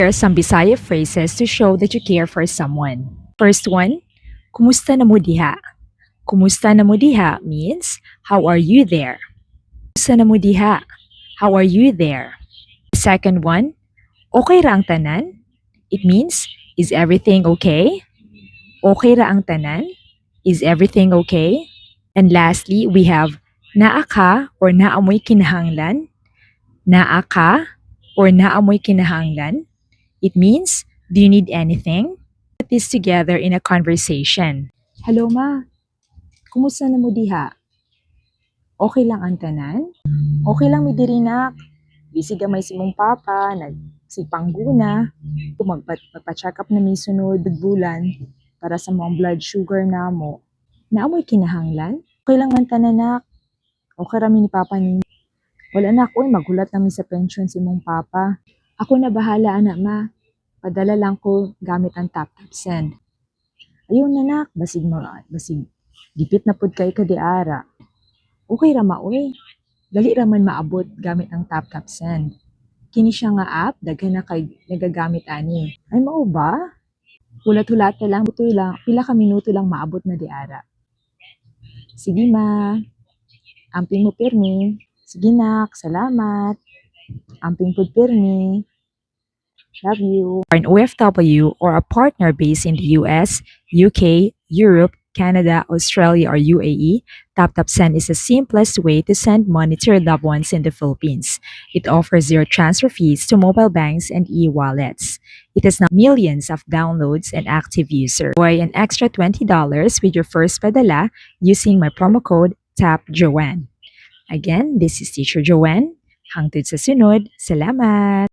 Here are some Bisaya phrases to show that you care for someone. First one, "Kumusta na mo diha?" "Kumusta na mo diha" means, "How are you there?" "Kumusta na mo diha?" "How are you there?" Second one, "Okay ra ang tanan?" It means, "Is everything okay?" "Okay ra ang tanan?" "Is everything okay?" And lastly, we have "Naa ka" or "Naa mo'y kinahanglan?" "Naa ka" or "Naa mo'y kinahanglan?" It means, "Do you need anything?" Put this together in a conversation. Hello, Ma. Kumusta na mo diha? Okay lang ang tanan? Okay lang mi diri, nak. Busy gamay si mong papa, nagsipangguna. Magpa-check up na mi sunod bulan para sa mga blood sugar namo. Naa mo'y kinahanglan? Okay lang man tanan, nak. Okay ra mi ni papa ni. Wala na ako, maghulat na mi sa pension si mong papa. Ako na bahala ana, Ma. Padala lang ko gamit ang Tap Tap Send. Ayaw na, nak, basig gipit na pud kay ka diara. Okay ra ma oy. Dali ra man maabot gamit ang Tap Tap Send. Kini siya nga app, daghan na kay nagagamit ani. Ay, mao ba? Hulat-hulata lang, butoy lang, pila ka minuto lang maabot na diara. Sige, Ma. Amping mo pirmi. Sige, nak, salamat. Amping pud pirmi. Love you. An OFW or a partner based in the US, UK, Europe, Canada, Australia, or UAE, TapTap Send is the simplest way to send money to your loved ones in the Philippines. It offers zero transfer fees to mobile banks and e-wallets. It has now millions of downloads and active users. Enjoy an extra $20 with your first padala using my promo code TAPJOANNE. Again, this is Teacher Joanne. Hangtod sa sunod, salamat!